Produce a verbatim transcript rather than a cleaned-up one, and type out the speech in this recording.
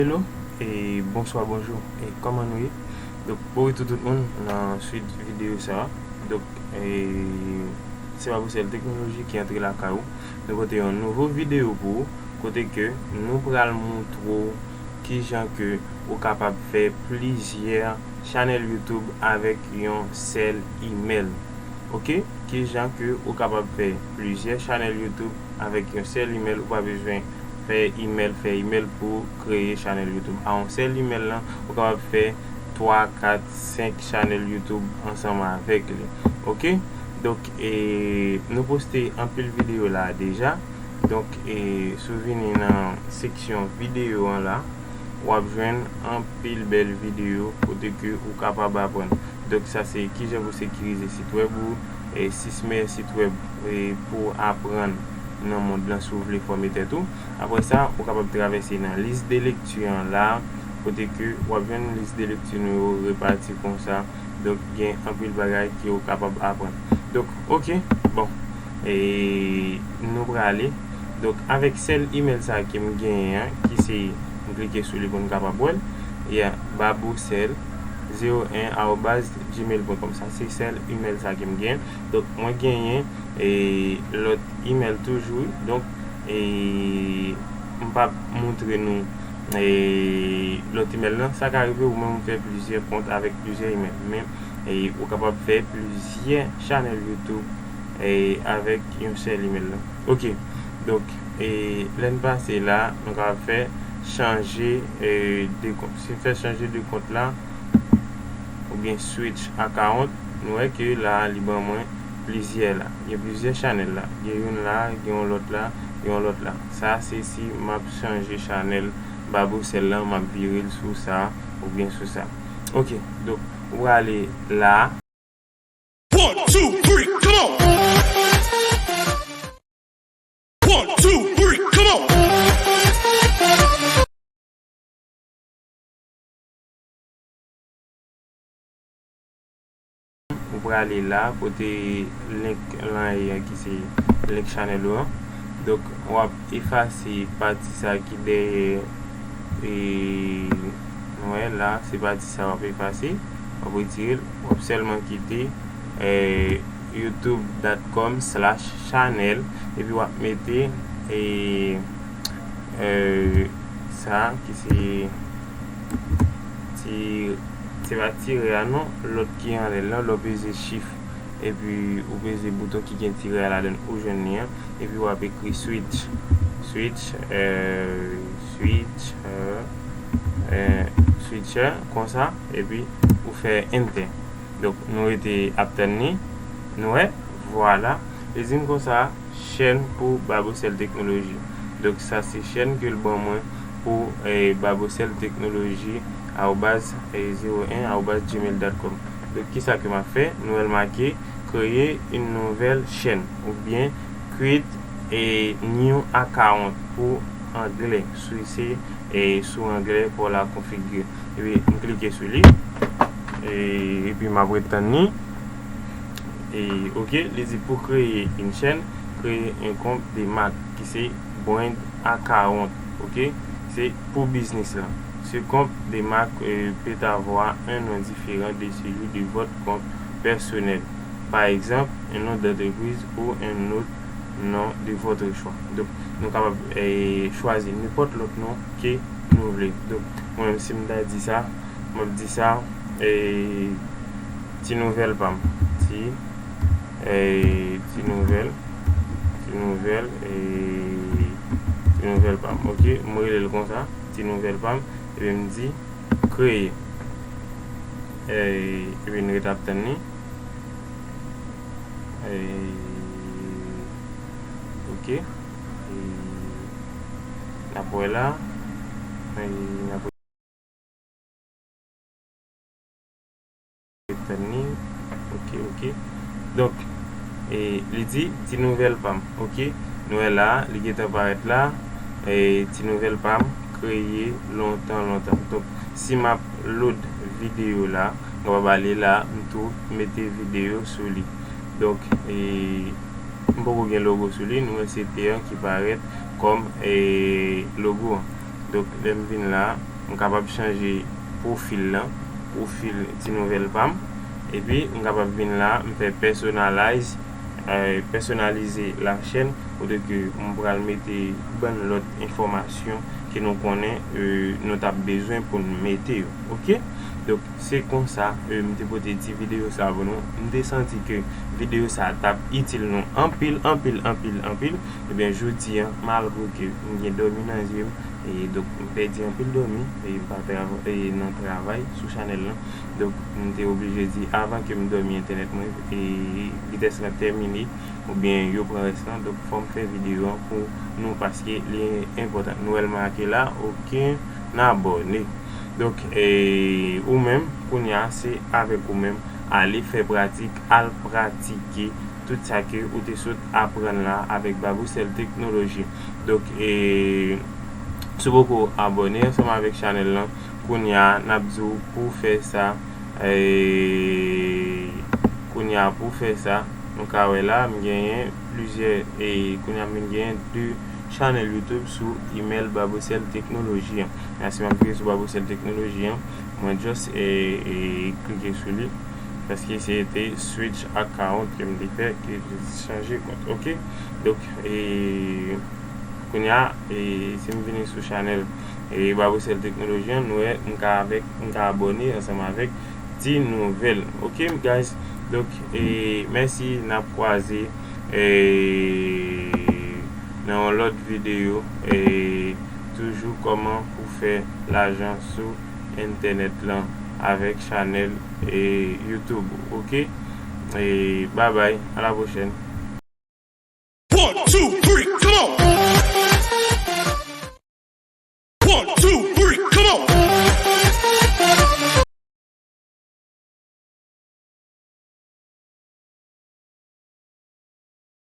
Hello, e bonswa, bonjou, e kòman nou ye? Donk, bon retou tout moun nan swit videyo sa a. Donk, e se Babosèl Teknoloji ki antre lakay ou. Nou pote yon nouvo videyo pou ou, kote ke nou pral montre w kijan ke ou kapab fè plizyè chanèl YouTube avèk yon sèl imèl. Oke? Kijan ke ou kapab fè plizyè chanèl YouTube avèk yon sèl imèl, ou pa bezwen fè imèl, fè imèl pou kreye chanèl YouTube. A yon sèl imèl lan, ou kapab fè twa, kat, senk chanèl YouTube ansanm avèk li. Oke? Donk, e, nou poste anpil videyo la deja. Donk, e, si w vini nan seksyon videyo an la, w ap jwenn anpil bèl videyo kote ke ou kapab aprann. Donk, sa se kijan pou sekirize sit wèb ou, e, sis meyè sit wèb, e, pou aprann nan mond lan si w vle fòme tèt ou. Apre sa, ou kapab travèse nan lis de lekti an la, kote ke w ap jwenn lis de lekti nou yo repati konsa. Donk, gen anpil bagay ke w kapab aprann. Donk, oke, bon, e, nou prale. Donk, avèk sèl imèl sa ke m genyen an, ki se, m klike sou li pou n kapab wè l, ya, babosèl zewo en arobaz gmail pwen kòm. Sa se sèl imèl sa ke m genyen. Donk, mwen genyen, e, lòt imèl toujou. Donk, e, m p ap montre nou, e, lòt imèl lan. Sa ka rive ou menm ou fè plizyè kont avèk plizyè imèl. Men, e, ou kapab fè plizyè chanèl YouTube, e, avèk yon sèl imèl lan. Oke. Donk, e, lè n pase la, nou kapab fè chanje, e, de kont. Si n fè chanje de kont la, oubyen switch account, nou wè ke la, li ban mwen plizyè la. Gen plizyè chanèl la. Gen youn la, gen yon lòt la, gen yon lòt la. Sa, se si m ap chanje chanèl Babosèl lan, m ap vire l sou sa, oubyen sou sa. Oke, donk, ou prale la. One, two, three, come on! One, two, three, come on! Ou prale la, kote link lan ye a, ki se link chanèl ou an. Donk, w ap efase pati sa ki dèyè, e, nou wè la, se pati sa w ap efase, w ap retire l, w ap sèlman kite, e, youtube dot com slash channel, epi w ap mete, e, e, sa ki se ti, se pa tire a non, lòt ki anlè l lan, lè w peze shift, epi ou peze bouton ki gen tire a ladan l, ou jwenn li an, epi w ap ekri switch, switch, e, switch, e, e, switcher, konsa, epi ou fè enter. Donk, nou rete ap tann li. Nou wè, vwala. Li di m konsa, chèn pou Babosèl Teknoloji. Donk, sa se chèn ke l ban mwen pou, e, Babosèl Teknoloji, arobaz, e, zewo en, arobaz gmail dot com. Donk, kisa ke m ap fè? Nou wè l make, créer une nouvelle chaîne, oubyen create a new account pou anglè, si se, e, sou anglè pou la konfigire. Epi, m klike sou li. E, epi, m ap ret tann li. E, oke, li di pou kreye yon chèn, kreye yon kont de mak, ki se brand account, oke? Se pou biznis lan. Ce compte de marque, euh, peut avoir un nom différent de celui de votre compte personnel. Par exemple, un nom d'entreprise ou un autre nom de votre choix. Donk, nou kapab, eh, chwazi nenpòt lòt non ke nou vle. Donk, mwen menm, si m ta di sa, m ap di sa, eh, Ti Nouvèl pa m. Ti, eh, Ti Nouvèl, Ti Nouvèl, eh, Ti Nouvèl pa m. Oke, m rele l konsa, Ti Nouvèl pa m. Epi m di, kreye. Eh, epi n ret ap tann li. Eh, oke. Eh, n ap wè la. Eh, n ap ret tann li. Oke, oke. Donk, eh, li di, Ti Nouvèl pa m. Oke. Nou wè la, li gentan parèt la. Eh, Ti Nouvèl pa m, kreye lontan, lontan. Donk, si m ap load videyo la, m kapab ale la, m tou mete videyo sou li. Donk, eh, m poko gen logo sou li, nou wè se T an ki parèt kòm, eh, logo an. Donk, lè m vin la, M kapab chanje pwofil lan, pwofil Ti Nouvèl pa m. Epi m kapab vin la, m fè personalize, eh, pèsonalize la chèn, kote ke m pral mete bann lòt enfòmasyon ke nou konnen, eh, nou t ap bezwen pou n mete yo. Oke? Donk, se konsa, eh, m te pote ti videyo sa pou nou. M te santi ke videyo sa t ap itil nou anpil, anpil, anpil, anpil. Ebyen, jodi a, malgre ke m gen dòmi nan zye m, e donk m pèdi anpil dòmi, e m pa trava-, e nan travay sou chanèl lan. Donk, m te oblije di, avan ke m dòmi entènèt mwen, e vitès lan tèmine, oubyen yo pran rès lan, donk fò m fè videyo an pou nou, paske li enpòtan. Nwèl make la, okenn abòne. Donk, e, ou menm, kounye a, se avèk ou menm, ale fè pratik, al pratike tout sa ke ou te sot aprann la avèk Baboucel Technology. Donk, e, si w poko abòne ansanm avèk chanèl lan, kounye a, n ap di w pou w fè sa, e, kounye a, pou w fè sa, nou ka wè la, m genyen plizyè, e, kounye a, m vin genyen de chanèl YouTube sou email Baboucel Technology an. La, si m ap klike sou Baboucel Technology an, mwen just, e, e, klike sou li, paske se te switch account ke m te fè, ke m te chanje kont, oke? Donk, e, kounye a, e, si m vini sou chanèl, e, Baboucel Technology an, nou wè, m ka avèk, m ka abòne ansanm avèk Ti Nouvèl, oke, guys? Donk, e, mèsi, n ap kwaze, e, nan yon lòt videyo, e, toujou kòman pou fè lajan sou entènèt lan avèk chanèl, e, YouTube, oke? E, bye bye, à la prochaine. One, two,